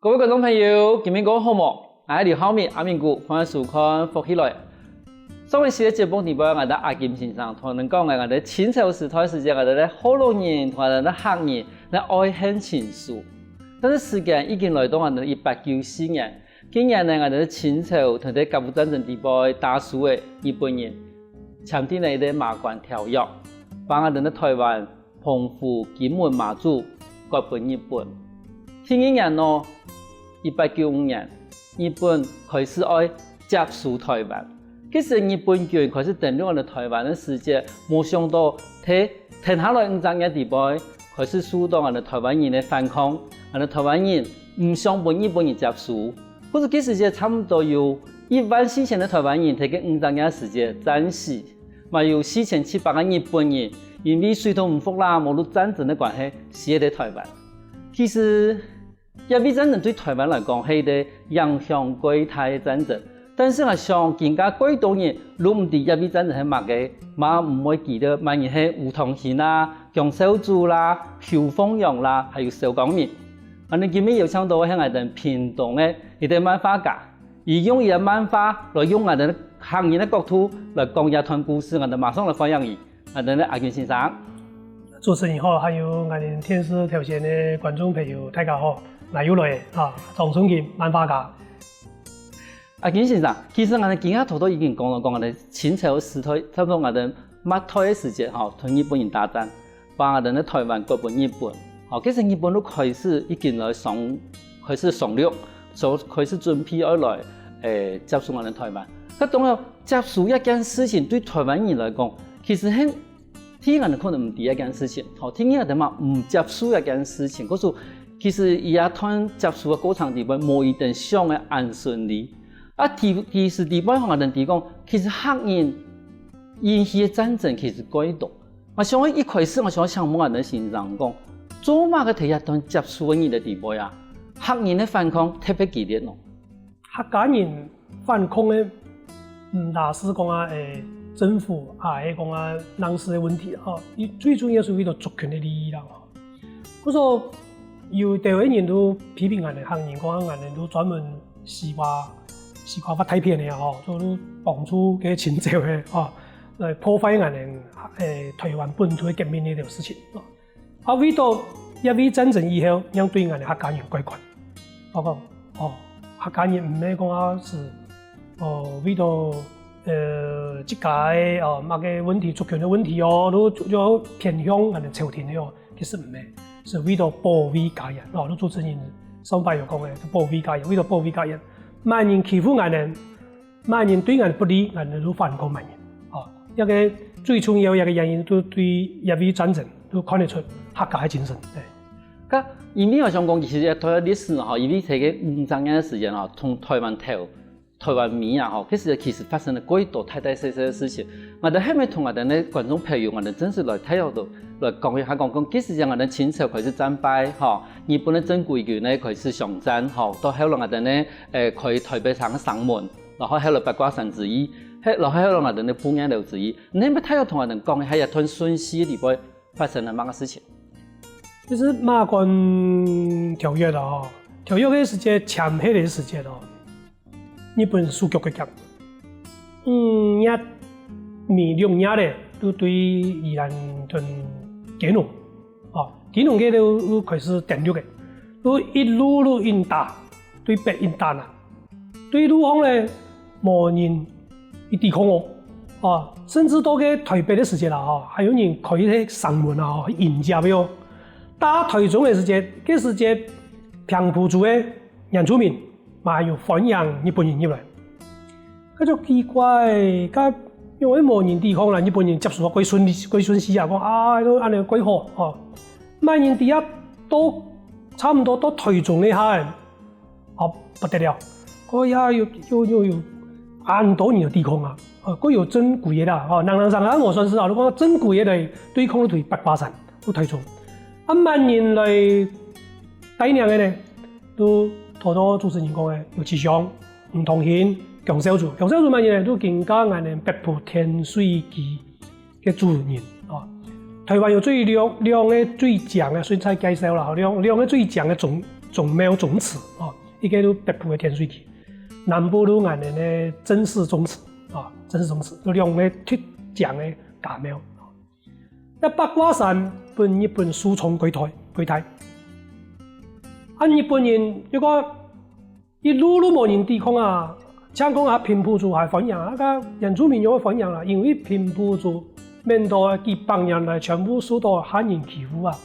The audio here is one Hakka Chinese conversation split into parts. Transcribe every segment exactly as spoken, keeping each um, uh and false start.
各位觀眾朋友，今晡日過好無？𠊎係劉浩明，阿明牯，歡迎收看《福氣來》。上一期个節目裡背，𠊎等阿金先生同𠊎等講个，𠊎等清朝時代時節，𠊎等个學老人同𠊎等个客人个愛恨情仇。但是時間已經來到𠊎等一八九四年，今年呢，𠊎等个清朝同在甲午戰爭裡背打輸个日本人簽訂了一個馬關條約，把𠊎等个臺灣 澎湖、金門、馬祖割分日本。第二年呢，一八九五年，日本開始愛接收臺灣。該時日本軍開始登陸𠊎等臺灣个時節，無想到在跈下來五隻月裡背，開始受到𠊎等臺灣人个反抗，𠊎等臺灣人毋想分日本人接收。故所該時節差毋多有一萬四千个臺灣人在該五隻月時節戰死。 嘛有四千七百个日本人因為水土毋服啦，無論戰爭个關係，死在臺灣。其實，乙未戰爭對臺灣來講係一個影響蓋大个戰爭，但是𠊎想，今下蓋多人攏毋知乙未戰爭係麼个，嘛毋會記得麼人係吳湯興啦、姜紹祖啦、邱鳳陽啦，還有蕭光明。恁呢今日邀請到个係𠊎等屏東个一個漫畫家， 佢用佢个漫畫來用𠊎等客人个角度來講這段故事，𠊎等馬上來歡迎佢，𠊎等个阿金先生。主持人好，還有𠊎等電視頭前个觀眾朋友，大家好，𠊎又來啊，張春金漫畫家。阿金先生，其實𠊎等今下頭頭已經講了，講𠊎等清朝時代，差不多𠊎等末代个時節吼，同日本人打戰。 把𠊎等个臺灣割分日本。吼，該時日本都開始已經來上，開始上陸，所以開始準備愛來，誒，接收𠊎等臺灣。該當然接收這件事情對臺灣人來講，其實係，第一𠊎等可能毋知這件事情，吼，第二𠊎等嘛毋接受這件事情。故所其實佢這段接收个過程裡背，無佢等想个恁順利。啊，其，其實裡背𠊎等知講，其實客人引起个戰爭其實蓋多。 𠊎想愛一開始𠊎想愛請問𠊎等先生講，做麼个在這段接收个日仔裡背啊，客人个反抗特別激烈呢？客家人反抗个，毋單係講啊，誒，政府，啊，係講啊，人事个問題，吼，佢最重要係為著族群个利益啦，吼。故所，有兜个人都批評𠊎等客人，講𠊎等都專門西瓜，西瓜發大片个啊，吼，就，就幫助該清朝个，吼。 來破壞𠊎等，誒，臺灣本土个革命這條事情。啊，為著乙未戰爭以後，正對𠊎等客家人改觀。𠊎講，哦，客家人毋係講啊係，哦，為著，呃，自家个，哦，麼个問題，族群个問題哦，都，都偏向𠊎等朝廷个哦，其實毋係，係為著保衛家園，哦，就主持人上擺有講个，保衛家園，為著保衛家園，麼人欺負𠊎等， 麼人對𠊎不利，𠊎等就反抗麼人。哦，這個最重要一個原因，就對乙未戰爭就看得出客家个精神。對。該因為𠊎想講，其實這段歷史吼，因為在該五十年个時間吼，從臺灣頭、臺灣尾啊吼，該時其實發生了蓋多大大細細个事情。𠊎等係毋係同𠊎等个觀眾朋友，𠊎等正式來大約來講一下，講講，該時節𠊎等清朝開始戰敗吼，日本个正規軍呢開始相戰吼，到後來𠊎等呢，誒，開臺北城个城門， 然後還有八卦山之役，還，然後還有𠊎等个布袋樓之役。你係毋係大約同𠊎等講一下這段順序裡背發生了麼个事情？其實馬關條約啊，吼，條約个時節，簽下个時節哦，日本手腳个強。五月、尾六月咧，就對宜蘭同基隆，哦，基隆該就開始登陸个，就一路就硬打，對北硬打啊。 對路項咧，無人去抵抗哦。啊，甚至到該臺北个時節啦，吼，還有人開該城門啊，吼，去迎接哦。打臺中个時節，該時節平埔族个原住民嘛有歡迎日本人入來。該就奇怪，該因為無人抵抗啦，日本人接收啊，蓋順利，蓋順序啊，講啊，都恁樣蓋好，吼。麼人知啊，到差毋多到臺中該下， 啊，不得了，該下有，有，有，有恁多人有抵抗啊，呃，該有正規个啦，吼，人人上下無算數啊，如果正規个來對抗對八卦山，有臺中。啊，麼人來帶領个呢？就頭頭主持人講个，有徐襄、吳湯興、姜紹祖。姜紹祖麼人呢？就今下𠊎等北埔天水區 个主人，哦。臺灣有最兩，兩個最靚个，順帶介紹啦，吼，兩，兩個最靚个宗，宗廟宗祠，哦。一個就北部个天水區，南部就𠊎等个曾氏宗祠啊，曾氏宗祠，就兩個特種个家廟。該八卦山分日本受創蓋大，蓋大。啊，日本人就講一路都無人抵抗啊，像講啊平埔族還歡迎啊，該原住民也會歡迎啦，因為平埔族免到幾百年來全部受到漢人欺負啊。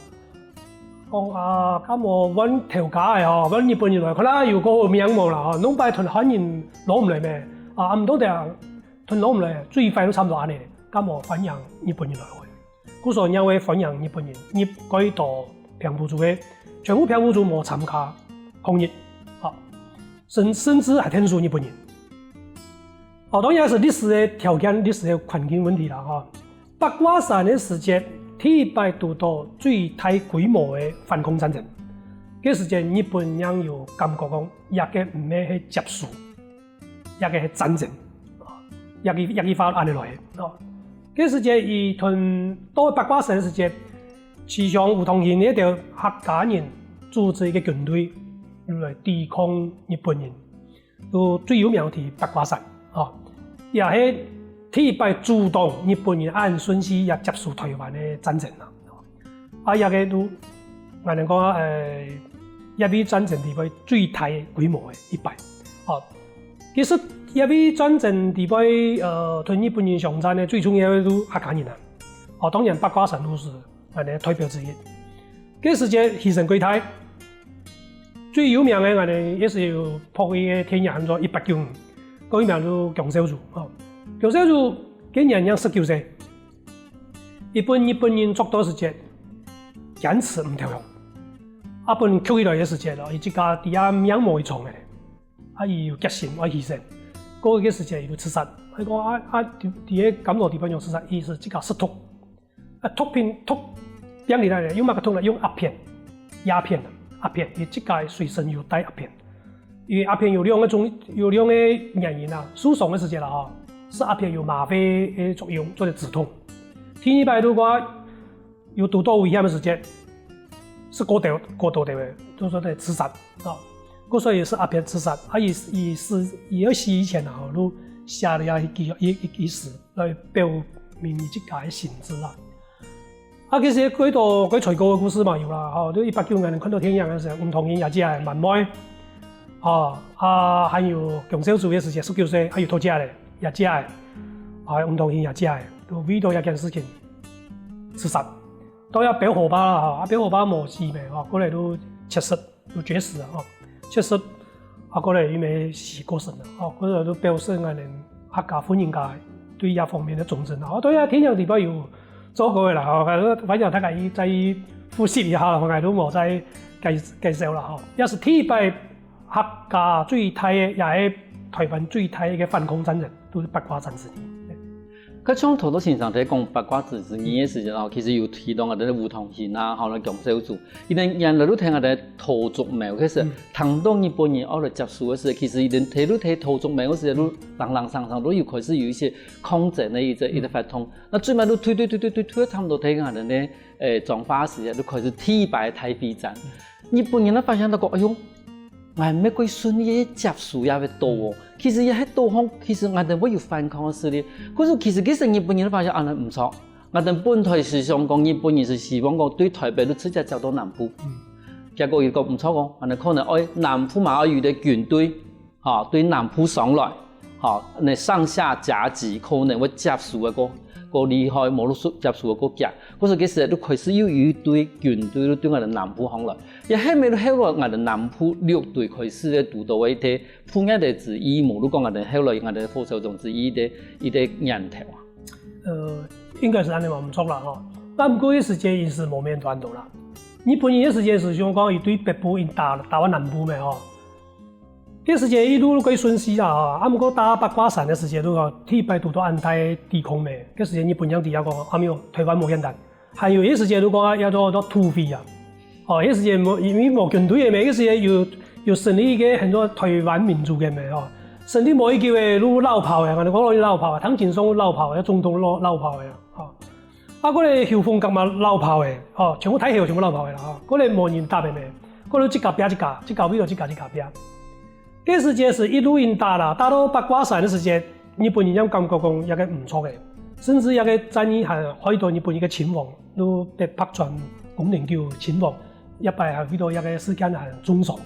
講啊，該無換頭家个吼，換日本人來，看下有較好命無啦吼，弄擺同漢人摎毋來咩？啊，毋到得啊，同摎毋來，最壞都差毋多恁呢，該無歡迎日本人來。故所也會歡迎日本人入蓋到平埔族个，全部平埔族無參加抗日，啊，甚甚至還𢯭手日本人。哦，當然係歷史个條件、歷史个環境問題啦吼。八卦山个時節，第一擺堵到最大規模个反抗戰爭。該時節日本人有感覺講，這個毋係係接收，這個係戰爭，這個這個話恁呢來个。哦，該時節佢同到八卦山个時節，徐祥、吳同興這兜客家人組織一個軍隊，來抵抗日本人。 就最有名个八卦山，吼，也係第一擺阻擋日本人恁順序也接收台灣个戰爭啦。啊，這個就，𠊎等講，呃，乙未戰爭裡背最大規模个一擺。吼，其實乙未戰爭裡背，呃，同日本人相戰个最重要个就客家人啊。吼，當然八卦山就係 恁呢代表之一。該時節犧牲蓋大，最有名个𠊎等也係有拍一個電影叫做《一八九五》，該名就姜紹祖，吼。姜紹祖該年正十九歲，佢分日本人捉到時節，堅持毋投降。啊，分捉起來个時節咯，佢自家知啊命無一場个，啊，佢有決心愛犧牲。過个時節佢就自殺，佢講啊啊，在在該監牢裡背樣自殺，佢係自家食毒。 啊，毒品毒病裡來呢，用麼个毒呢？用鴉片，鴉片，鴉片，佢自家隨身有帶鴉片。因為鴉片有兩個種，有兩個原因啊。受傷个時節啦吼，食鴉片有嗎啡个作用，做得止痛。第二擺如果有堵到危險个時節，食過頭過頭个，就做得自殺啊。故所以食鴉片自殺，啊，佢佢死佢愛死以前啊，就寫了一句一一句詩。 來表明佢自家个心志啦。啊，其實蓋多蓋衰過个故事嘛有啦，吼，就一八九五年看到電影个時候，吳同興也姐个滿妹，吼，啊，還有姜紹祖个時節十九歲，還有頭姐个也姐个，啊，吳同興也姐个，就為到這件事情自殺。到這標火爸啦，吼，啊，標火爸無死咩，吼，過來就絕食。 就絕食啊，吼，絕食，啊，過來因為死過身了，吼，過來就表示𠊎等客家婦人家對這方面个忠貞啊。吼，對啊，電影裡背有做過个啦，吼，反正大家再複習一下，𠊎都無再介介紹了，吼。這係第一擺客家最大个，也係台灣最大个反抗戰爭，就係八卦戰爭。 該像頭先先生在講八卦之日个時節吼，其實有提到𠊎等个吳同興啊，吼，來講小組，佢等原來都聽𠊎等桃竹苗，其實聽到日本人愛來接收个時，其實佢等提到提桃竹苗个時，都零零星星都有開始有一些抗爭个一隻一隻活動。那最尾都推推推推推推，差不多推𠊎等个誒彰化時，都開始第一擺大會戰。日本人都發現到講，哎喲， 𠊎乜會順利接收也會到哦。其實也係到吼，其實𠊎等會有反抗个勢力。可是其實其實日本人發現恁呢毋著，𠊎等本來係想講日本人係希望講對台北就直接接到南部。結果佢講毋著哦，恁呢可能愛南部嘛愛有一個軍隊，吼，對南部上來，吼，恁呢上下夾擊可能會接收个較較厲害，無就接收个較遽。可是其實就開始又有一隊軍隊就對𠊎等南部上來。 也係尾後來𠊎等南部六堆開始个堵到个一個布袋之一，無就講𠊎等後來𠊎等火燒中之一个一個源頭啊。呃，應該係恁呢無毋著啦吼。但毋過該時節因素無免斷到啦。日本人該時節係想講佢對北部已經打打到南部咩吼。該時節一路過順序啦吼，啊毋過打八卦山个時節，就講第一擺堵到恁大抵抗咩。該時節日本人知啊講，啊無，台灣無現代。 還有一時節就講啊，叫做叫土匪啊。哦，一時節無，因為無軍隊个咩，一時節有有成立一個喊做台灣民族个咩哦，成立無幾久个就落跑个，𠊎等講落落跑啊，唐景崧落跑个，總統落落跑个啊，哦。啊，過來邱逢甲嘛落跑个，哦，全部大校全部落跑个啦，哦，過來無人搭个咩，過來自家拚自家，自家為著自家自家拚。該時節係一路緊打啦，打到八卦山个時節，日本人也感覺講這个毋著个，甚至這个戰役還害到日本一个親王，就得白川宮廷久親王，這擺還為到這个事件還重傷，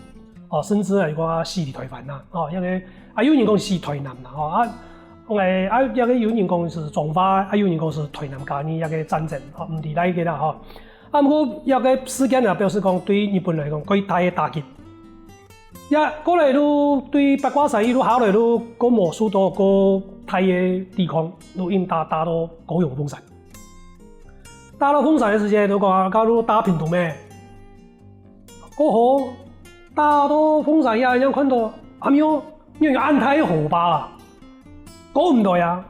哦，甚至還有个死在臺灣啦，哦，這个啊有人講死臺南啦，哦，啊，誒，啊，這个有人講係彰化，啊，有人講係臺南嘉義這个戰爭，哦，毋知哪一个啦，吼。啊，毋過這个事件啊，表示講對日本來講，蓋大个打擊。 也過來就對八卦山一路下來就過無受到過大个抵抗，就緊打打到高雄鳳山。打到鳳山个時節，就講到就打屏東咩。過後打到鳳山也恁樣看到，哎喲，你有恁大个河壩啊！ 過毋來啊，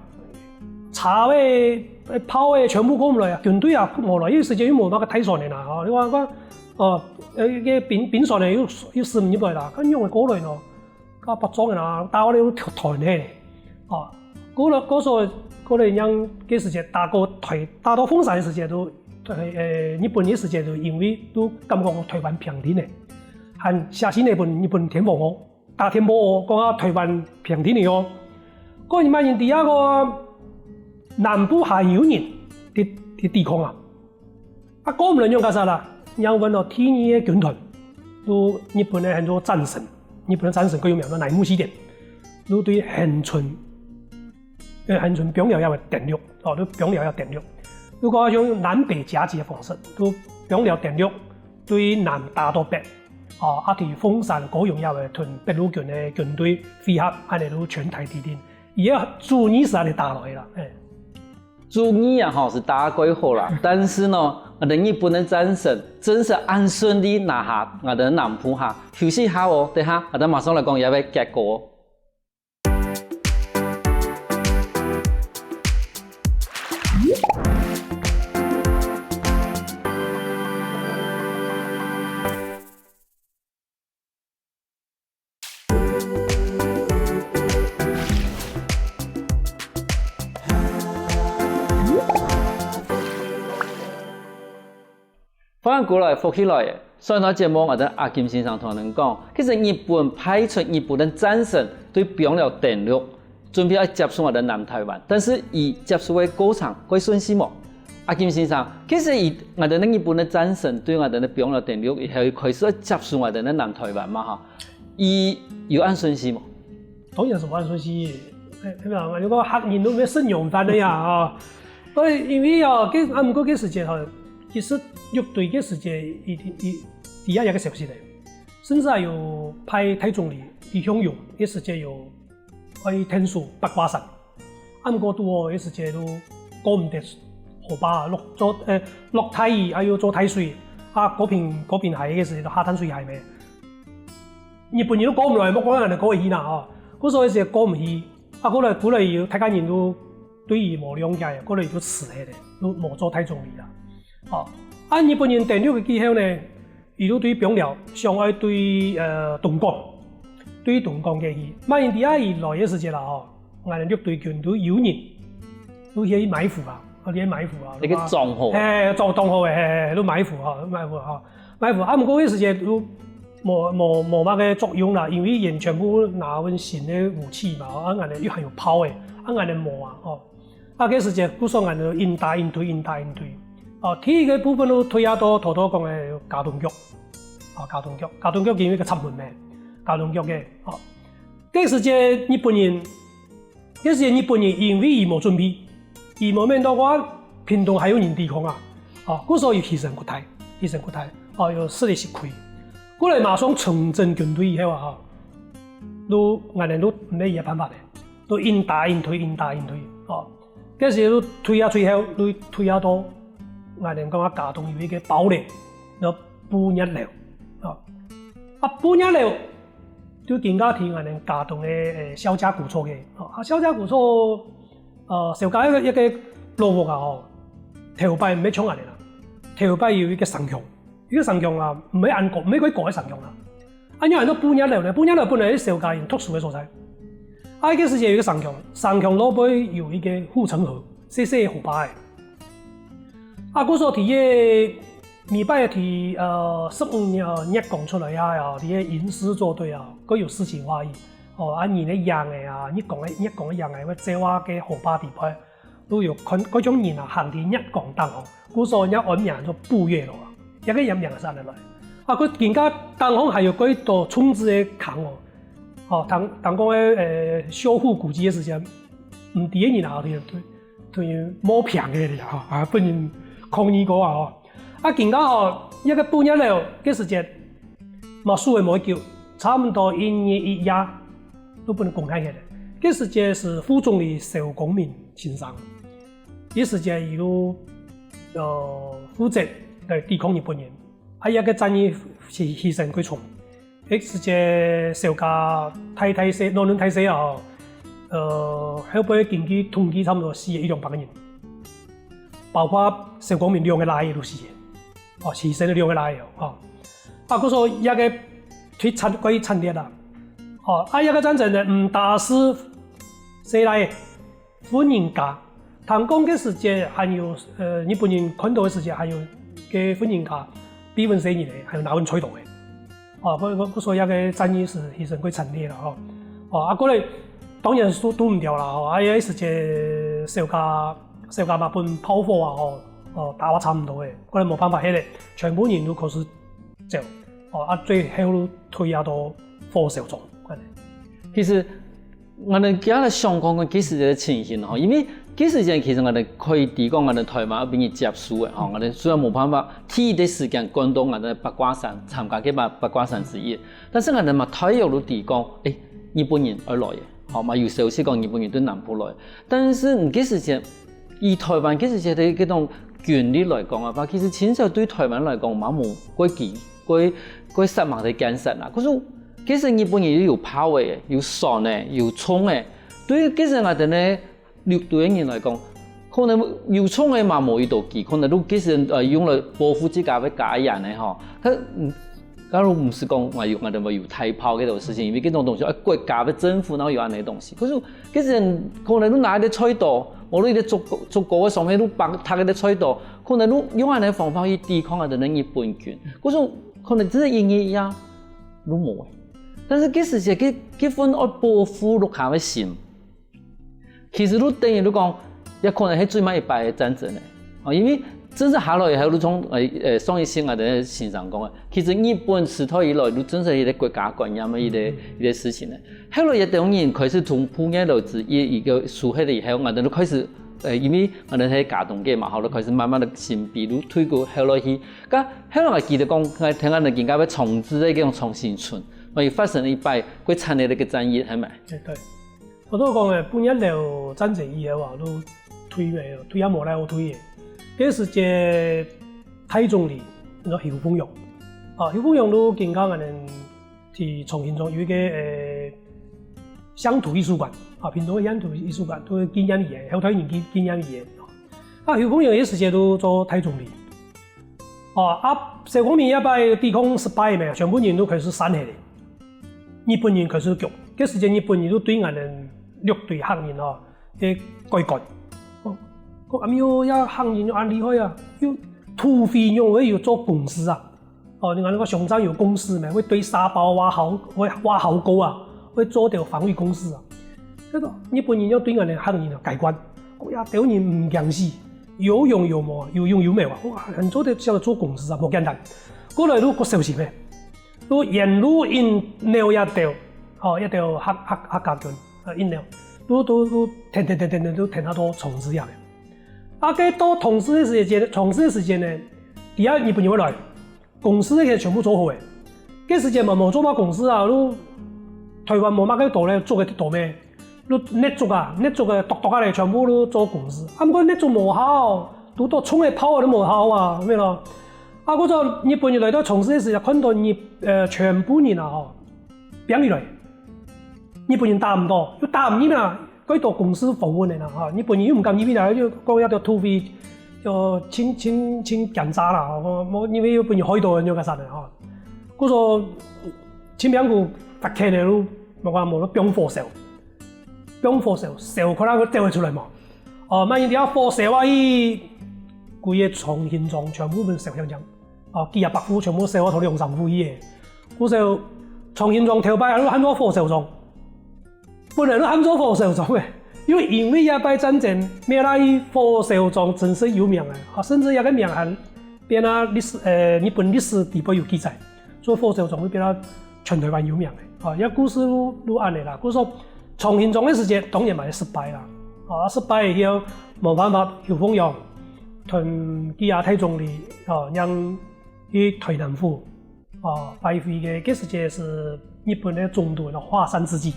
車仔、炮仔全部過毋來啊，軍隊啊無來，該時節又無麼个大船个啦，吼，你看看，哦，呃，該兵兵船仔又又駛毋入來啦，仰會過來呢？該百丈个啦，打到又斷忒咧，哦，過了過所過了，該時節打過台打到鳳山个時節都，呃，日本个時節都因為都感覺講台灣平定咧，還寫信仔分日本天皇哦。 打電報講啊，台灣平定了哦。該日本人知啊，該南部還有人在在抵抗啊。啊，過毋來仰結煞啦，仰分到第二个軍團，就日本个喊做戰神，日本个戰神个有名个乃木希典，就對恆春，呃，恆春平壤也會登陸，哦，就平壤也登陸。如果用南北夾擊个方式，就平壤登陸，對南打到北， 哦，啊，對鳳山高雄也會同北路軍个軍隊會合，恁樣就全台抵定。佢个主意係恁樣打來个啦，嘿。主意啊，吼，係打蓋好啦，但是呢，𠊎等日本个戰神真係恁順利拿下𠊎等南部哈。休息下哦，等下𠊎等馬上來講這个結果哦。 歡迎過來，福氣來了。上一段節目，𠊎等阿金先生同𠊎等講，其實日本派出日本个戰神對平壤登陸，準備愛接收𠊎等南臺灣，但是佢接收个過程會順序無？阿金先生，其實佢，𠊎等日本个戰神對𠊎等个平壤登陸，佢係開始愛接收𠊎等个南臺灣嘛，吼，佢有恁順序無？ 當然係無恁順序。哎，對吧？你講客人都毋係食洋飯个呀，啊。所以因為啊，該，啊，毋過該時節吼，其實六堆該時節，佢，佢，佢也有个消息咧，甚至還有派大總理李鴻勇，該時節有愛𢯭手八卦山。啊，毋過堵好該時節都過毋得河壩，落，做，呃，落大雨，還有做大水，啊，高屏，高屏溪該時節都下淡水溪咩。 日本人都過毋來，莫講𠊎等過會去啦，吼。故所以係過毋去，啊，過來，過來以後，大家人都對佢無諒解，過來就辭去咧，都無做大總理啦。哦，啊，日本人登陸个時候呢，佢就對平壤想愛對，呃，東港，對東港過去。萬一佢來个時節啦，吼，𠊎等六堆軍都有人，都去埋伏啊，啊，去埋伏啊，該个帳號。嘿，帳，帳號个，嘿，嘿，都埋伏啊，埋伏啊。 埋伏，啊，毋過該時節都無，無，無麼个作用啦，因為佢全部拿穩新个武器嘛，啊，𠊎等又還有炮仔，啊，𠊎等無啊，吼。啊，該時節故所𠊎等緊打緊退，緊打緊退。哦，第一个部分都退啊到頭頭講个加東局，啊，加東局，加東局因為个插門咩，加東局个，哦。該時節日本人 該時日本人因為佢無準備，佢無愐到講屏東還有人抵抗啊，哦，故所以犧牲過大，犧牲過大，哦，有實力失去。過來馬上重整軍隊以後啊，吼，都𠊎等都毋係佢个辦法咧，都緊打緊退，緊打緊退，哦。該時都退啊退後，都退啊到𠊎等講啊加東有一个堡壘，叫布月樓，哦。啊，布月樓 就今下聽𠊎等加東个，呃，小姐古厝个，哦，啊，小姐古厝，呃，小姐一个，一个老屋啊，吼，頭擺毋係像恁樣啦，頭擺有一个城牆，一个城牆啊，毋係恁高，毋係幾高个城牆啦。啊，仰恁多布月樓呢？布月樓本來係小姐人讀書个所在。啊，該時節有一个城牆，城牆外背有一个護城河，細細个河壩仔。啊，故所在該每擺个，呃，十五月月光出來啊，這个吟詩作對啊，各有詩情畫意。哦，啊，人个影仔啊，月光个，月光个影仔會照啊該河壩底背，都有看，各種人啊，行在月光頂項，故所人安名做步月樓啊，這个人名係恁樣來。啊，佢更加頂項還有幾多蟲子个坑哦。哦，當，當講个，呃，修復古蹟个時間，毋知个人啊，對，對，對，無平个了，吼，啊，分人抗議過啊，吼。啊，更加吼，這个步月樓个時節，嘛，修个無幾久，差毋多一日一夜，都分人公開个了。該時節係副總理蕭光明先生，該時節佢，呃，負責來抵抗日本人，啊，這个戰役犧，犧牲幾重。 該時節，蕭家大，大細，老人大細啊，吼，呃，後背根據統計差毋多死了一兩百个人，包括蕭光明兩个倈仔都死了，哦，犧牲了兩个倈仔哦，吼。啊，故所這个忒慘，過於慘烈啦。哦，啊，這个戰爭呢，毋單係細倈仔， 婦人家，聽講該時節還有，呃，日本人看到个時節，還有个婦人家，比分細人仔，還有拿分菜刀个。哦，故，故，故所以這个戰役係犧牲過慘烈啦，吼。哦，啊，過來，當然係堵毋牢啦，吼。啊，該時節，蕭家，蕭家嘛分炮火啊，吼，哦，打到差毋多个，過來無辦法，該个全部人都開始走，哦，啊，最後都退啊到火燒庄，恁樣。其實 𠊎等今日想講个其實个情形吼，因為其實前其實𠊎等可以知講𠊎等台灣愛分人接收个吼，𠊎等雖然無辦法第一个時間趕到𠊎等八卦山，參加該八，八卦山之一，但是𠊎等嘛大約都知講，誒，日本人愛來个，吼，嘛有消息講日本人對南部來，但是你該時間，以台灣該時間个該種軍力來講个話，其實清朝對台灣來講嘛無過幾，過，過殺猛个建設啦，可是 其實日本人又有炮仔，有船仔，有銃仔，對於其實𠊎等呢陸地个人來講，可能有銃仔嘛無一到佢，可能都其實呃用來保護自家个家園个吼。佢，嗯，假如毋係講𠊎有𠊎等有大炮該種事情，因為該種東西，啊，國家个政府然後有恁樣个東西。可是其實可能都拿一个菜刀，無論一个竹篙，竹篙个上面都綁他一个菜刀，可能都用恁樣个方法去抵抗𠊎等个日本軍。可是可能真个因為呀，都無个。 但是該時節，該，該份愛保護屋下个心，其實就等於就講，也可能係最尾一擺个戰爭呢。哦，因為真正下來以後，就像，呃，呃，上一集𠊎等先生講个，其實日本時代以來，就真正一个國家觀念个一个，一个事情呢。後來也等人開始從步月樓之一一个收起來以後，𠊎等就開始，呃，因為𠊎等係佳冬个嘛，後來開始慢慢个神祕就退過後來去， 該後來𠊎記得講，𠊎聽𠊎等今个个長治个該種長興村，𠊎有發生一擺過慘烈个戰役，係無？對，對。頭先講个，步月樓戰爭以後啊，都退个，退也無哪好退个。該時節大總理，叫邱鳳陽。啊，邱鳳陽都經過𠊎等在長興庄有一个，呃，鄉土藝術館，啊，屏東个鄉土藝術館，都係紀念遺，後代人紀，紀念遺。啊，邱鳳陽該時節都做大總理。 哦，啊，蕭光明這擺抵抗失敗咩，全部人都開始散忒了。日本人開始逐，該時節日本人都對𠊎等六堆客人哦，个改觀。哦，講，哎喲，這客人又恁厲害啊，又土匪樣會有做公事啊。哦，你看該个鄉長有公事咩，會對沙包挖壕，會挖壕溝啊，會做兜防衛工事啊。該个日本人又對𠊎等客人啊改觀，講呀，這兜人毋驚死， 有勇有謀，有勇有謀啊！哇，還做得曉得做公事啊，無簡單。過來就較小心个，就沿路引鳥一兜，吼，一兜客，客，客家軍，呃，引鳥，就，就，就𢯭，𢯭，𢯭，𢯭，就𢯭到長治這个。啊，該到長治个時間，長治个時間呢，底下日本人會來， 公事該全部做好个。該時節嘛無做麼公事啊，就台灣無麼个多咧，竹个忒多咩，就竻竹啊，竻竹个剁剁下來全部就做公事。啊，毋過竻竹無效，堵到銃仔炮仔都無效啊，係無咯？啊，故所日本人來到長治个時節，看到日，呃，全部人啊，吼，拚起來。日本人打毋到，又打毋入啊， 該兜公事荒廢个啦，吼，日本人又毋敢入去啦，又講這兜土匪，又盡，盡，盡奸詐啦，吼，無，因為又分人害到恁樣个啥个，吼。故所，盡拚苦發譴个路，無講無，放火燒，放火燒，燒看下佢走會出來無。哦，萬一這火燒啊去，規个長興庄全部分燒淨淨。哦，幾下百戶全部燒到兩三戶去个。故所長興庄頭擺還喊做火燒庄，本來都喊做火燒庄个，因為因為這擺戰爭，苗栗火燒庄真實有名个，啊，甚至這个名還變啊歷史，呃，日本歷史底背有記載，所以火燒庄會變到全台灣有名个，啊，這故事就就恁仔啦。故所長興庄个時節當然嘛係失敗啦，啊，失敗以後無辦法，邱鳳陽同佢个大總理，啊，讓 去台南府，哦，拜會个，該時節係日本个總督个華山知己。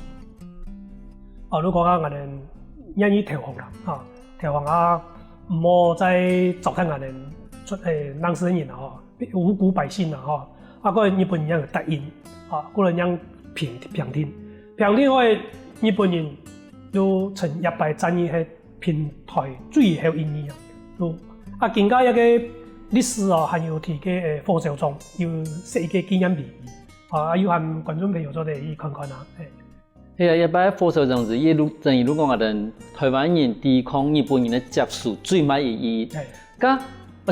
哦，就講啊，𠊎等願意投降啦，哈，投降啊，毋好再糟蹋𠊎等出，誒，當時个人啊，吼，無辜百姓啊，吼。啊，該日本人也有答應，啊，過來讓平，平定。平定後，日本人就稱這擺戰役係 平台最後一役啊。就，啊，今个這个歷史哦，還有提个，誒，火燒庄，有設一个紀念碑，啊，有喊觀眾朋友做得去看看啊，誒。係啊，這擺火燒庄係一路，等於講啊，等台灣人抵抗日本人个接收最尾一役。係。該，啊，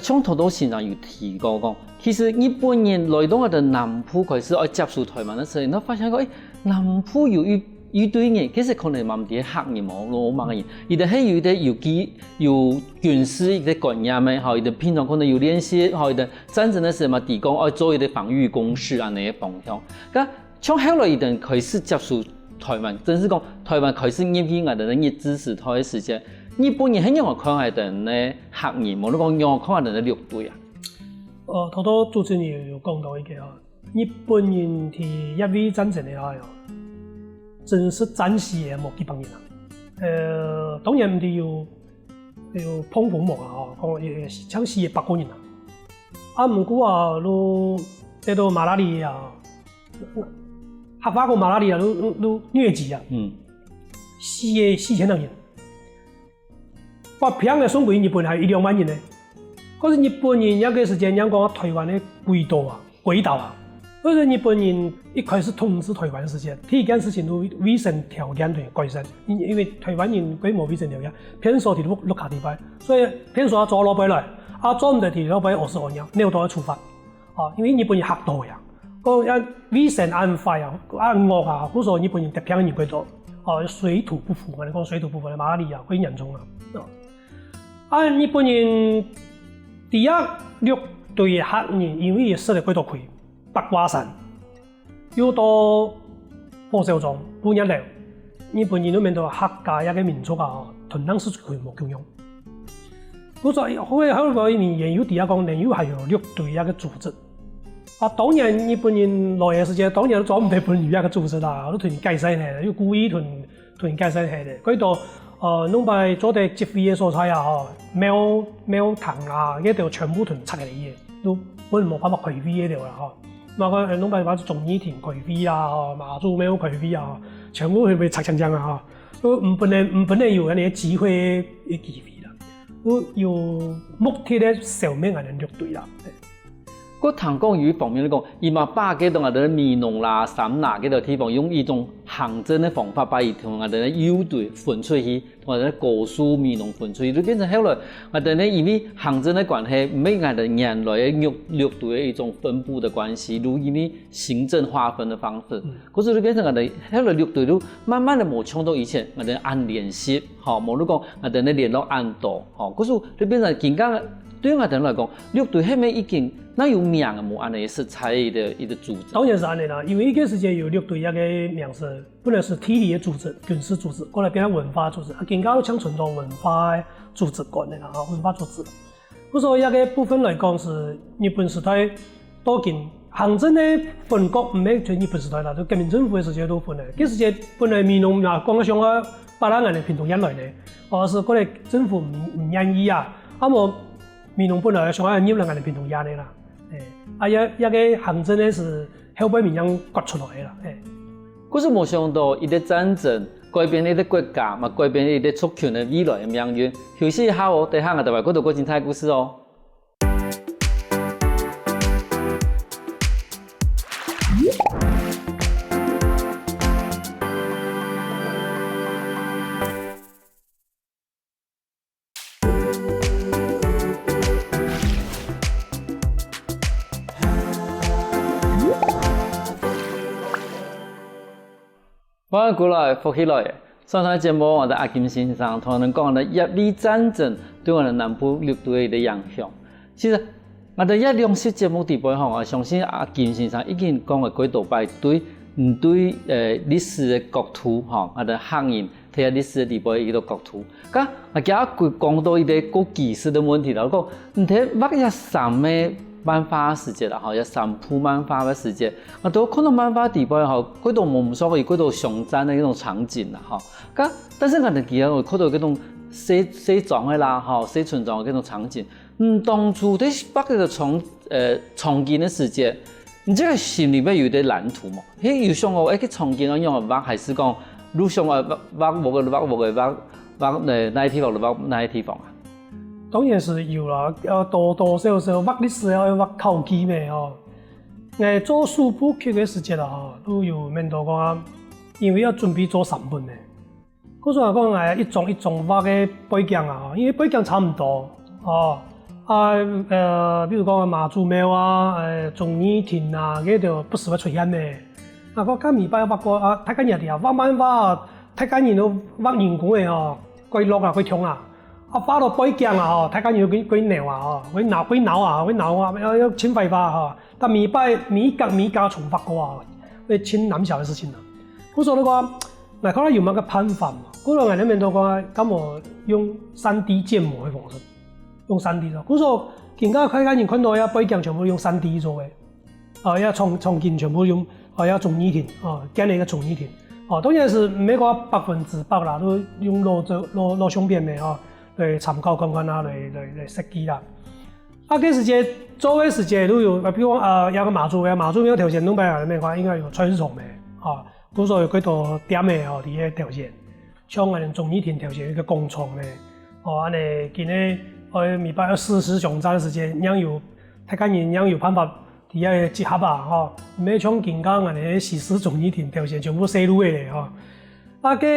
像頭頭先生有提過講，其實日本人來到𠊎等南部開始愛接收台灣个時候，佢發現講，誒，南部有一 一堆人，其實可能嘛毋係客人無，無麼个人，佢等係有一个有技、有軍事一个觀念个，吼，佢等平常可能有練習，吼，佢等戰爭个時候嘛，提供愛做一个防禦工事恁仔个方向。該像後來佢等開始接收台灣，正式講台灣開始入去𠊎等个日治時代个時節，日本人係仰般看𠊎等个客人，無論講仰般看𠊎等个六堆啊？呃，頭頭主持人有，有講到一个啊， 日本人在乙未戰爭个下哦，真實戰死个無幾百人啊。呃，當然毋係有，有膨風亡啊，吼，講也，也像死个百個人啊。啊，毋過啊，就得到馬拉利亞，客話講馬拉利亞，就，就，就瘧疾啊，嗯。死个四千多人。 發病个送歸日本還有一兩萬人呢。可是日本人該个時節，人講台灣个鬼島啊，鬼島啊。可是日本人一開始統治台灣个時節，第一件事情就衛生條件同改善，因，因為台灣人該無衛生條件，便所在屋，屋下底背，所以便所愛做落背來，啊，做毋得在落背屙屎屙尿，尿都愛處罰。 哦，因為日本人嚇到呀，講啊衛生恁壞啊，恁惡啊，故所日本人得病个人過多，哦，水土不服，𠊎等講水土不服，馬拉利亞過嚴重啊。哦。啊，日本人在這六堆个客人，因為佢食了過多虧，八卦山，又到火燒庄、布業樓，日本人都面對客家這个民族啊，哦，同當時就無共樣。 故所後尾，後尾个人研究底下講，原有還有六堆這个組織。啊，當然日本人來个時節，當然做毋得分有這个組織啦，都同佢解散忒，又故意同，同佢解散忒个。過到，呃，兩擺做得集會个所在啊，吼，廟，廟堂啊，該兜全部同拆下來个，都分無辦法開會該兜啦，吼。嘛講，呃，兩擺話中義亭開會啊，吼，媽祖廟開會啊，全部會被拆淨淨啊，吼。 都毋分得，毋分得有恁仔个機會个機會啦，都有目的个消滅𠊎等六堆啦。過聽講有一方面來講，佢嘛把該兜𠊎等美濃啦、三林該兜地方，用一種行政个方法，把佢同𠊎等个右堆分出去，同𠊎等个高樹、美濃分出去，就變成後來𠊎等呢，因為行政个關係，毋係𠊎等原來个六，六堆个一種分布个關係，就因為 行政劃分个方式。嗯。可是就變成𠊎等後來六堆就慢慢个無像到以前𠊎等恁聯繫，吼，無就講𠊎等个聯絡恁多，吼。可是就變成今个對𠊎等來講，六堆係毋係已經哪有名个無恁仔實在个一个組織？當然係恁仔啦，因為該个時節有六堆這个名詞，本來係地理个組織、軍事組織，過來變成文化組織，啊，今个又像傳統文化个組織館个啦，吼，文化組織。 故所這个部分來講係日本時代到今行政个分割，毋係就日本時代啦，就國民政府个時節都分个。該時節本來美濃啊，講想愛把𠊎等屏東縣來呢，哦，係過來政府毋，毋願意啊，啊無美濃本來想愛入來𠊎等屏東縣个啦，誒，啊這，這个行政个係後背民間割出來个啦，誒。故所無想到，一个戰爭改變一个國家，嘛改變一个族群个未來个命運。休息一下哦，等下𠊎等還過多過精彩故事哦。歡迎歸來，福氣來！上段節目，𠊎等阿金先生同𠊎等講了乙未戰爭對𠊎等南部六都个一個影響。其實，𠊎等這兩集節目底背吼，𠊎相信阿金先生已經講了幾多擺對，嗯，對，呃，歷史个角度吼，𠊎等客人在歷史个底背一個角度。該𠊎今日講到一個過技術个問題啦，講你在畫這三個漫畫个時節啦，吼，這三部漫畫个時節，𠊎都看到漫畫底背吼，幾多無毋熟，有幾多鄉鎮个一種場景啦，吼。該但是𠊎等其實有看到這種細細庄个啦，吼，細村莊个這種場景。嗯，當初在畫這個場，呃，場景个時節，你這個心裡面有一個藍圖無？係有想過，哎，這場景愛仰般畫，還係講，你想愛畫，畫屋个，畫屋个，畫，畫，呃，哪個地方就畫哪個地方啊？當然係有啦，呃，多多少少畫歷史愛畫考據咩吼。𠊎做首部曲个時節啦吼，都有面對過啊，因為愛準備做三本个。 故所講，哎，一張一張畫个背景啊，因為背景差毋多，哦，啊，呃，比如講媽祖廟啊，呃，忠義亭啊，該就不時會出現个。啊，𠊎較尾擺畫過啊，大家也知啊，畫漫畫啊，大家人都畫人工个哦，過落啊，過強啊，啊，畫到背景啊，吼，大家人都過，過惱啊，吼，過惱，過惱啊，過惱啊，要，要清白畫吼，但尾擺每一格每一格重畫過啊，會清難消个事情啊。故所个話， 𠊎看下有麼个辦法嘛。故所𠊎這面都講，敢無用三D建模个方式，用三D做。故所今下大家人看到个背景全部用三D做个，啊，這場，場景全部用，啊，這忠義亭，啊，建立一個忠義亭。哦，當然係毋係講百分之百啦，都用老照，老，老相片个，哦，來參考看看啊，來，來，來設計啦。啊，該時節做个時節都有，啊，比如講，呃，這個媽祖个，媽祖廟頭前兩擺啊，該面看應該有傳統个，啊， 故所有幾多店个吼，在該頭前，像𠊎等忠義亭頭前有一個廣場个，哦，恁呢今下愛尾擺愛四十鄉鎮時節，正有，大家人正有辦法在該集合啊，吼，毋係像今下恁呢西勢忠義亭頭前全部細路仔咧，吼。啊，該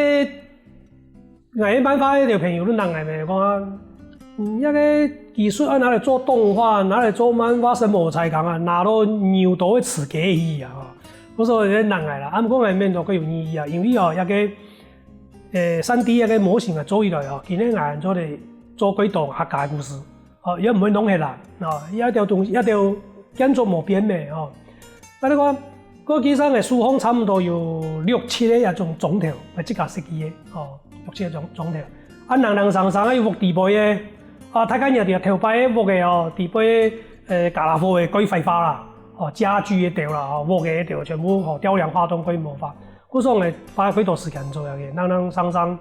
𠊎个漫畫个朋友都問𠊎咩，講啊，嗯，這個技術啊，拿來做動畫，拿來做漫畫，係無才工啊，拿到牛刀个刺激去啊，吼。故所在問𠊎啦，啊，毋過𠊎面都較有意義啊，因為哦，這個，呃，三D這個模型啊，做起來哦，今下𠊎做得做幾多客家个故事。 哦，也毋會弄忒啦，哦，這條東西，這條建築無變个，哦。啊，你看，該其實个書房差毋多有六七個這種鐘頭，𠊎自家設計个，哦，六七個鐘，鐘頭。啊，零零星星个有屋底背个，啊，大家若知頭擺个屋个哦，底背，呃，傢啦伙个蓋壞化啦，哦，家具个頭啦，哦，屋个頭全部，哦，雕梁畫棟蓋無法。故所𠊎花幾多時間做這個，零零星星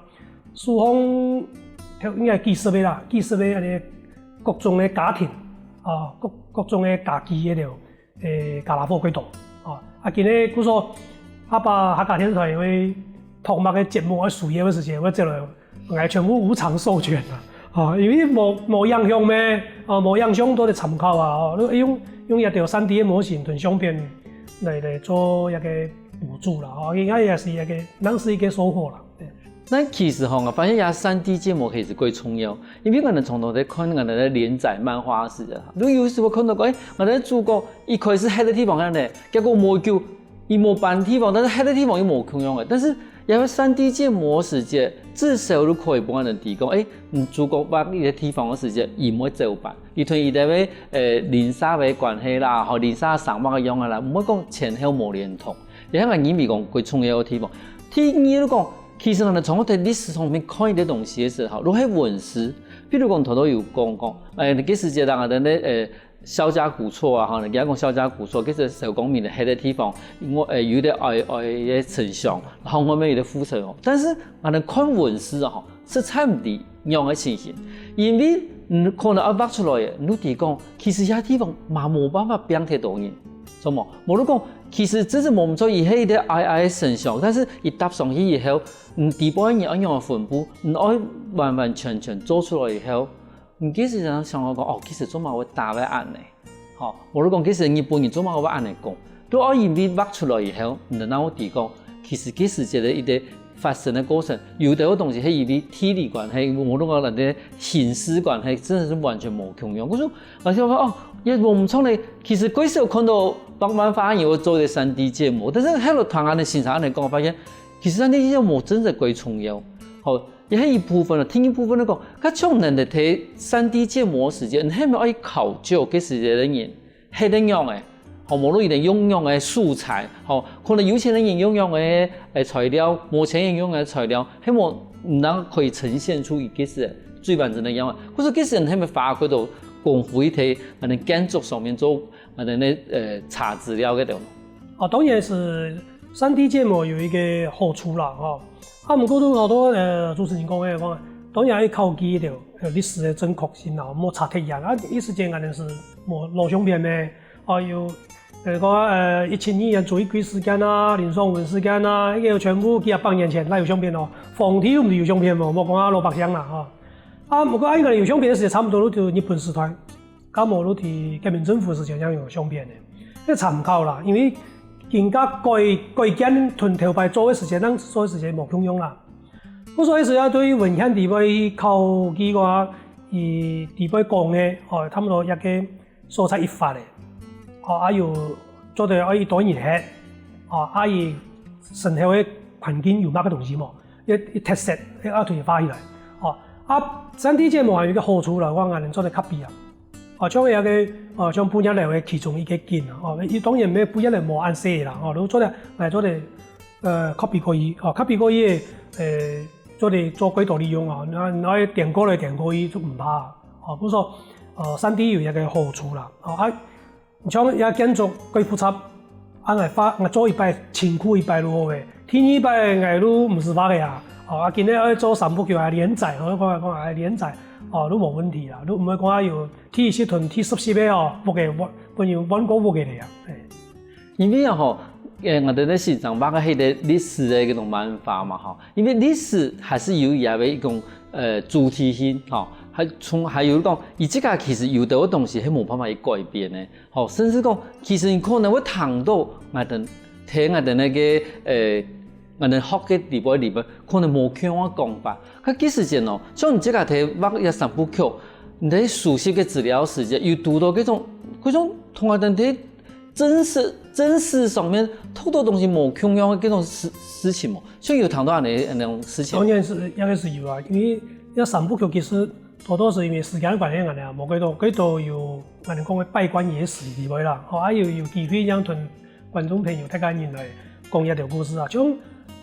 書房，應該幾十個啦，幾十個恁呢各種个家庭，啊，各，各種个家具該兜，誒，傢啦伙幾多，啊，啊，今下故所，阿爸客家電視台會拍麼个節目愛需要个時節，會借來，𠊎全部無償授權啦，啊，因為無，無影響咩，啊，無影響都得參考啊，哦，用，用這條三D个模型同相片來，來做一個補助啦，哦，應該也係一個，算係一個收穫啦，對。 但其實吼，𠊎發現這三D建模其實蓋重要，因為𠊎等常常在看𠊎等在連載漫畫時啊，就有時會看到講，誒，𠊎等主角一開始歇个地方恁呢，結果無久，佢無搬地方，但是歇个地方又無共樣个。但是這個三D建模時節，至少都可以幫𠊎等提供，誒，你主角畫一個地方个時節，佢毋會走擺，佢同佢个，誒，鄰舍个關係啦，吼，鄰舍生活个樣仔啦，毋會講前後無連通。 也係𠊎認為講蓋重要个地方。第二就講，其實𠊎等常常在歷史上面看一個東西个時候，如果係文字，比如講頭頭有講講，誒，該時節人啊，等等，誒，蕭家古厝啊，吼，人家講蕭家古厝，其實小公民个歇个地方，因為，誒，有點矮矮个城牆，然後外面有點護城河。但是𠊎等看文字啊，吼， 實在毋知仰个情形。因為你可能愛畫出來个，你就知講，其實這地方嘛無辦法放忒多人，著無？無就講，其實這係無毋著，佢係一個矮矮个城牆，但是佢搭上去以後，你底背人愛仰般分布，你愛完完全全做出來以後，你其實想想講，哦，其實做麼會打會恁呢？ 吼，無就講，其實日本人做麼个會恁呢講？就愛因為畫出來以後，你就會知講，其實該時節个一個發生个過程，有兜个東西係因為地理關係，無就講人个形式關係，真的是完全無共樣。故所，𠊎想講，哦，也無毋著呢。其實蓋少看到畫漫畫个人會做一個三D建模，但是後來聽恁呢先生恁呢講，發現其實三D建模真係蓋重要。好，也係一部分了。第二部分來講，佢像人在睇三D建模時間，你係毋係愛考究該時節个人，係得樣誒？好，無論佢等用樣个素材，好，可能有錢人用樣个誒材料，無錢人用个材料，係無能可以呈現出一個是最完整的樣子。可是該時人係毋係花過多功夫去睇，可能建築上面做，可能呢呃查資料个等。哦，當然是三 D 建模有一个好處啦，吼。啊，毋過都好多呃主持人講个，講當然愛考究一條歷史个正確性啦，莫查忒遠啊。一時間可能是無老相片咩，哦有。呃，講呃一七二年朱一貴事件啊，林爽文事件啊，一个全部幾啊百年前哪有相片哦，皇帝又毋係有相片無，莫講啊老百姓啦，吼。啊，毋過啊，應該有相片个時間差毋多都就日本時代。 該無就在國民政府時間正有相片个，這參考啦，因為人家改改建同頭擺做个時間，當時做个時間無共樣啦。故所以係愛對文獻底背考據个話，佢底背講个，哦，差毋多一个所在一發个，哦，啊有做得愛一多年核，哦，啊佢身後个環境有麼个東西無，一一特色，愛對畫起來，哦，啊三 D 建模還有一个好處啦，我還能做得較比啊。 哦，像該个，哦，像布業樓个其中一个景啊，哦，佢當然毋係布業樓無恁細啦，哦，都做得來做得，呃，copy過去，哦，copy過去，呃，做得做幾多利用啊，那那顛過來顛過去就毋怕，哦，故所，呃，三 D 有一个好處啦，哦，啊，像這建築幾複雜， 啊，𠊎畫，𠊎做一擺辛苦一擺就好个，第二擺𠊎就毋使畫个啊。哦，啊，今日愛做三部曲啊，連載，我講講啊，連載，哦，就無問題啦，就毋會講啊有第十同第十集个哦，屋个換，本有換過屋个了呀。因為啊吼，誒，𠊎兜咧時常畫个係歷史个一種漫畫嘛吼，因為歷史還係有佢个一種呃主體性吼，還從還有講，佢自家其實有兜个東西係無辦法去改變个。 吼，甚至講，其實你可能會聽著𠊎兜，聽𠊎兜該个，呃，𠊎兜學个裡背裡背，可能無共樣个講法。該其實講哦，像你自家在畫這三部曲，你在收集个資料時節，有堵著該種，該種同𠊎兜在真實真實上面讀著東西無共樣个該種事事情無？像有聽著恁仔恁仔事情。當然係，應該係有啊，因為這三部曲其實 多多係因為時間个關係，恁仔啊，無幾多幾多有恁仔講个百官野史裡背啦，吼，啊有有機會正同觀眾朋友大家人來講一條故事啊，像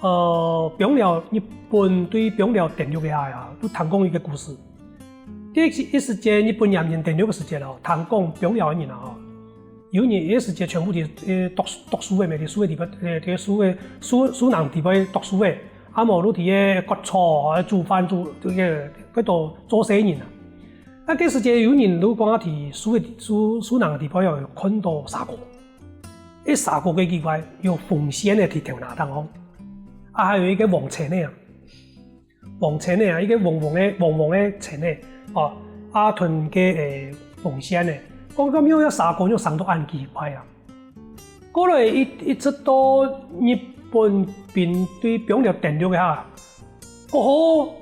呃，枋寮日本對枋寮登陸个下啊，都聽講一个故事。該一時節日本洋人登陸个時節哦，聽講枋寮个人啊，吼，有一日一時節全部在在讀讀書个咩，在樹个底背，在在樹个樹樹林底背讀書个， 啊無就在該割草、煮飯、煮該該該兜做事人啊。啊該時節有人就講啊，在樹个樹樹林个底背哦，看著蛇哥。該蛇哥个奇怪，有紅線个在頭那頂項，啊還有一个黃線个啊，黃線个啊，一个黃黃个黃黃个線个，哦，啊同个誒紅線个，講講有一蛇哥又生到恁奇怪啊。 過來一一直到日本兵對枋寮登陸个下，過後，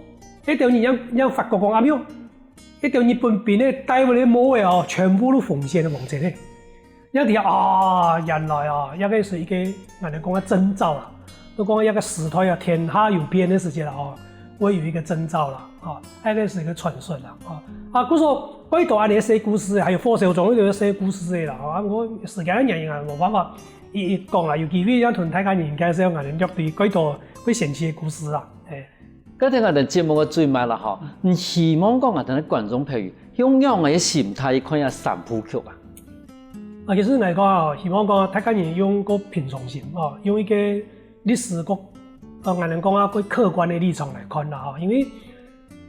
該兜人正正發覺講啊，毋著，該兜日本兵个戴个帽仔哦，全部都紅線个黃線个。正知啊，原來啊，這个係一个𠊎兜講个徵兆啦，都講這个時代啊，天下有變个時節啦，哦，會有一个徵兆啦，哦，這个係一个傳說啦，哦，啊，故所 蓋多恁仔个細故事，還有火燒庄該兜細故事个啦，吼，啊毋過時間个原因啊，無辦法一一講啦。有機會正同大家人介紹𠊎兜樂隊蓋多蓋神奇个故事啦，嘿。該聽𠊎兜節目个最尾啦吼，你希望講𠊎兜个觀眾朋友用仰仔个心態去看這三部曲啊？啊，其實𠊎講啊，希望講大家人用個平常心哦，用一个歷史个，呃，𠊎兜講啊，个客觀个立場來看啦吼，因為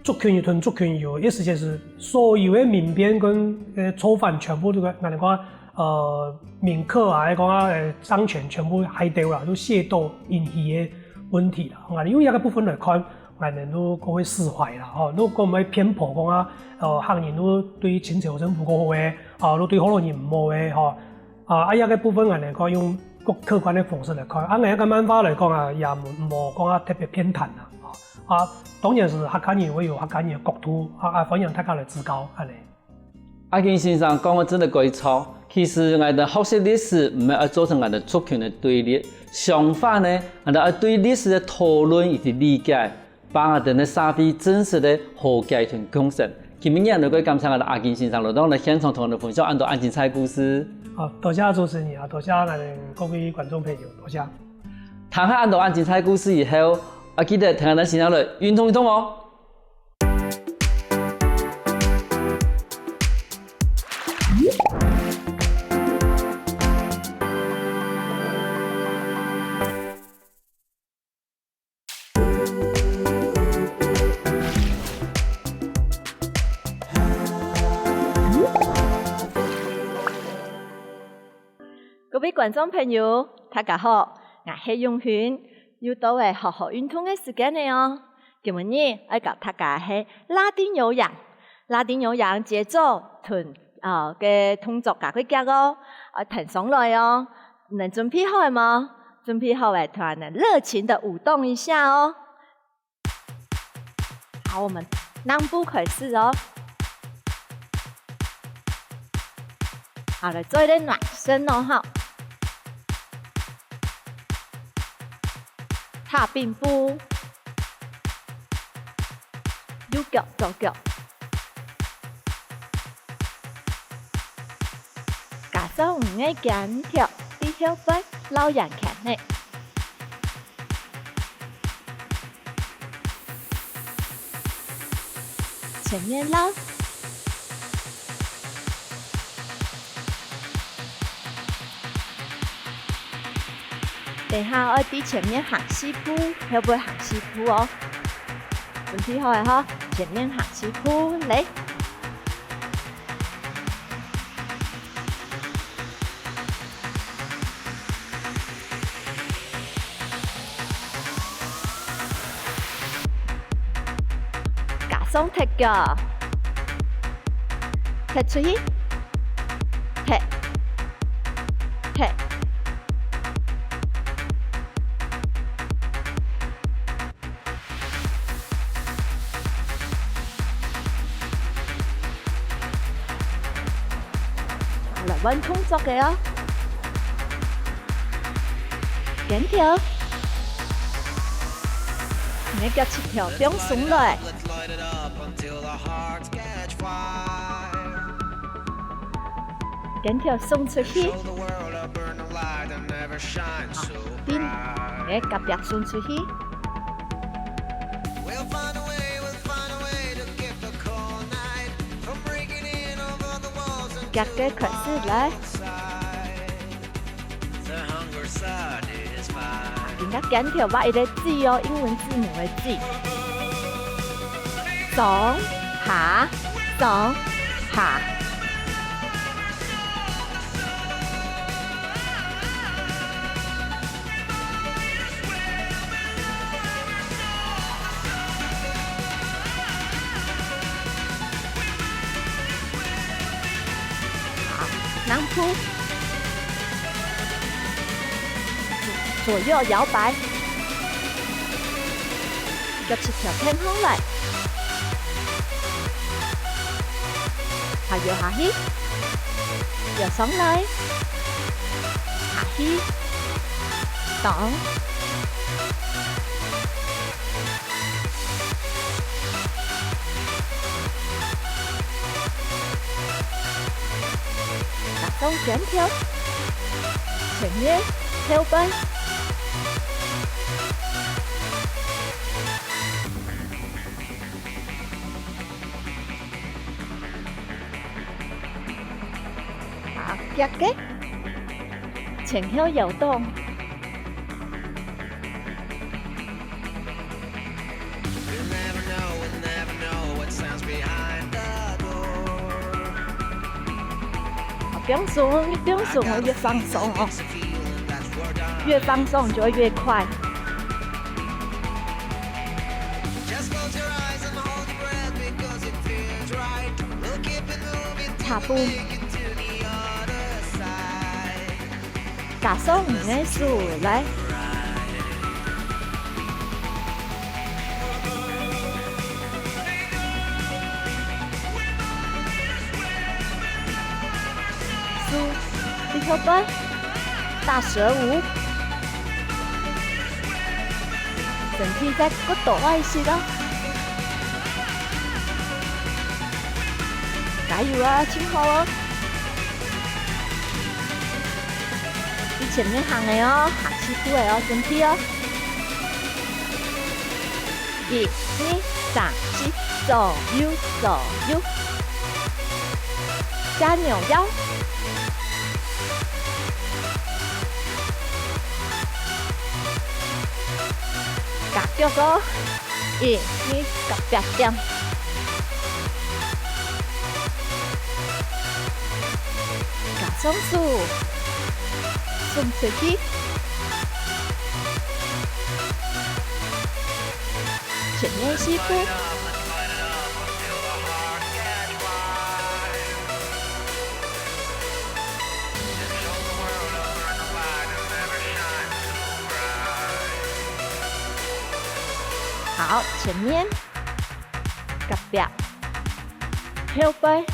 族群同族群有，意思就係所有个民變跟呃造反全部都个，𠊎兜講呃民客啊，講啊呃張權全部害掉啦，都械鬥引起个問題啦。𠊎兜用這个部分來看，𠊎兜都過會釋懷啦，吼，都過毋會偏頗講啊，呃客人都對清朝政府過好个，啊都對福佬人毋好个，吼。 啊，啊，這个部分𠊎兜講用客客觀个方式來看，啊，𠊎个漫畫來講啊，也無無講啊特別偏袒啦，啊，啊，當然係客家人會有客家人个角度，啊，啊，歡迎大家來指教，恁仔。阿金先生講个真个蓋著，其實𠊎兜學習歷史，毋係愛做成𠊎兜族群个對立，相反呢，𠊎兜愛對歷史个討論以及理解，把握等个社會真實个和解同共生。今晡日𠊎兜感謝𠊎兜阿金先生來到𠊎兜現場同𠊎兜分享恁多恁精彩故事。好，多謝主持人啊，多謝𠊎兜各位觀眾朋友，多謝。聽下恁多恁精彩故事以後，愛記得同𠊎兜先生來運動運動哦。 各位觀眾朋友，大家好，𠊎係永勳，又到了好好運動个時間了哦。今晡日愛教大家係拉丁有氧，拉丁有氧節奏同，呃，个動作加快腳哦，愛停上來哦。你等準備好了嗎？準備好了，同𠊎等熱情的舞動一下哦。 好，我們兩步開始哦。好，來做一個暖身哦，哈。踏並步，右腳、左腳。 加上你个肩頭、背後背摎圓圈仔。前面摎。等下愛在前面行四步，後背行四步哦。準備好了吼，前面行四步，來。 加上踢腳，踢出去，踢，踢。 來換動作个哦。肩頭，你个腳膝頭放鬆來。肩頭送出去。 定，你个腳壁送出去。腳个開始來。今个肩頭畫一個G哦，英文字母个G。上、下、上、下。 好，兩步。左右搖擺。 腳膝頭挺䟘來。好，搖下去，搖上來，下去，動。加上肩頭，前面，後背。 好，腳个，前後搖動。好，放鬆，放鬆哦，越放鬆哦，越放鬆就會越快。 踏步。加上你个手，來。手，你後背，大蛇舞。身體再骨多一息哦。加油哦，盡好哦！你前面行个哦，行四步个哦，準備哦！一、二、三、四，左右左右，加扭腰。 加腳哦，一、二，加壁點。加雙手，送出去。前面四步。 好，前面，隔壁，後背，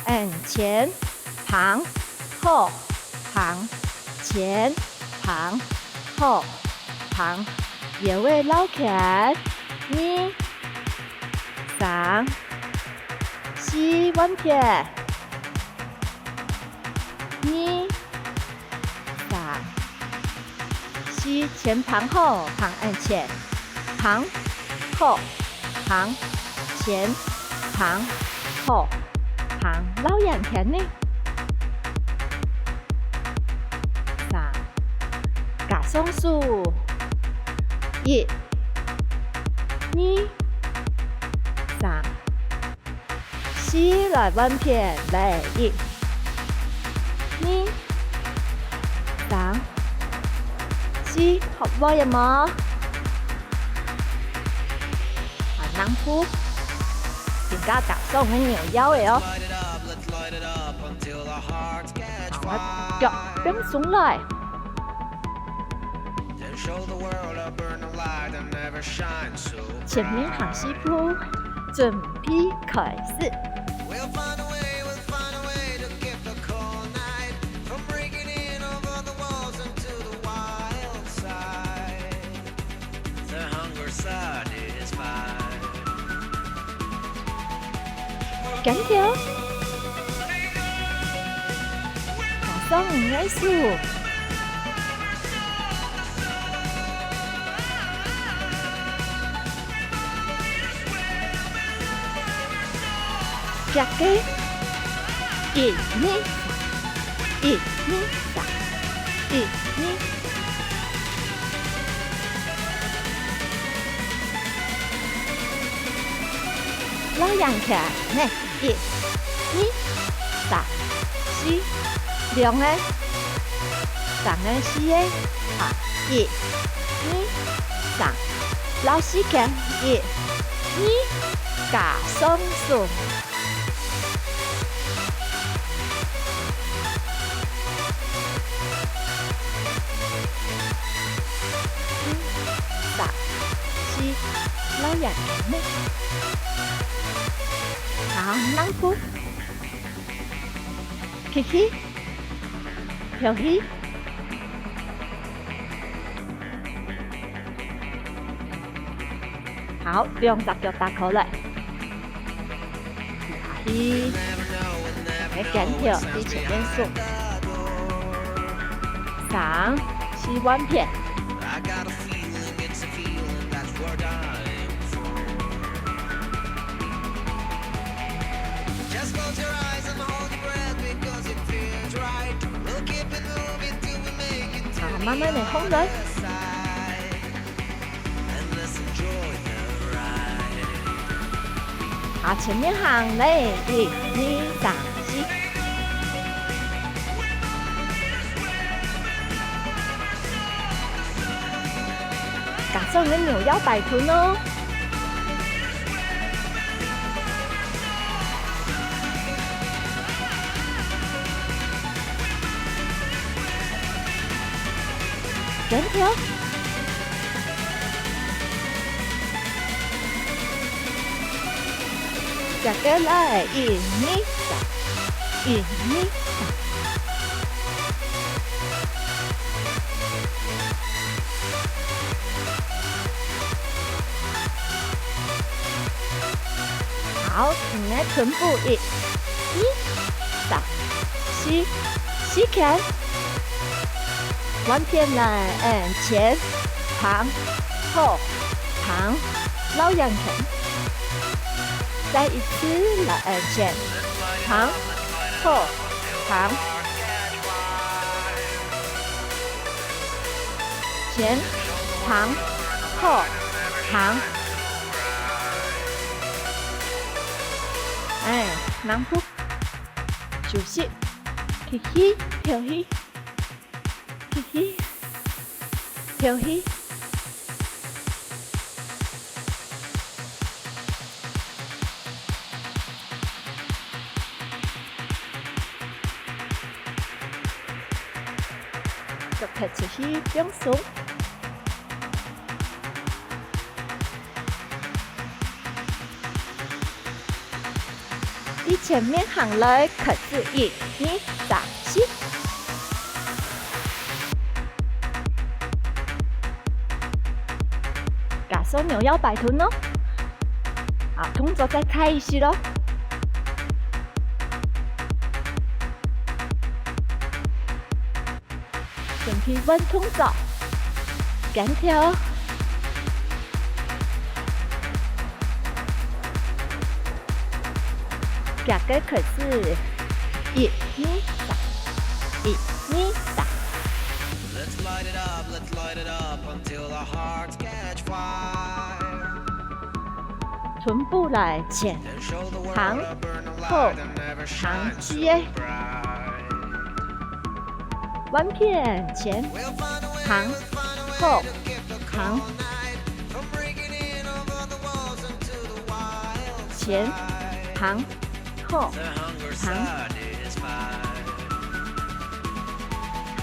嗯，前，旁，後，旁，前，旁，後，旁，腰仔繞圈，二，三， 四，換片。二、三、四，前旁後，旁，嗯，前，旁，後，旁，前，旁，後，旁，繞圓圈呢。三，加雙手。一、二、三。 四，來換片，來，一、二、三、四，學會了無？還兩步，自家踏上个扭腰个哦。好，腳放鬆來。 前面行四步，準備開始。緊跳，加上五个手。腳个，一、二、三，一、二、三，一、二。 繞圓圈，呢，一、二、三、四，兩个，三个、四个，好，一、二、三，繞四圈，一、二，加上手。 三、四，繞圓圈呢。好，兩步。起去，跳去。好，兩隻腳打開來。 下去，來，肩條對前面脣。三、四換片。好，慢慢个放來。 啊，前面行咧，一、二、三、四。加上个扭腰擺臀哦。 跟跳。接過來，一、二、三，一、二、三。好，你个臀部一、二、三、四，四圈。換片來，嗯，前、旁、後、旁，繞圓圈。再一次來，嗯，前、旁、後、旁。 前、旁、後、旁。哎，慢步，休息，吸氣，敨氣，吸氣，敨氣。 腳踢出去，放鬆。對前面行來，開始，一、二、三、四。加速扭腰擺臀哦。啊，動作再大一息咯。 身體換動作，肩頭。腳个開始，一、二、三，一、二、三。Let's light it up, let's light it up until our hearts catch fire. 臀部來前，旁、後、旁，四个。換片，前、旁、後、旁。前、旁、 好，好。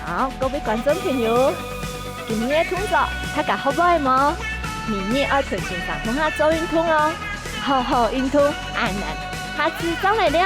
好，各位觀眾朋友，今日个動作大家學會無？明日愛同先生共下做運動哦，好好運動，恁樣，下次再來尞。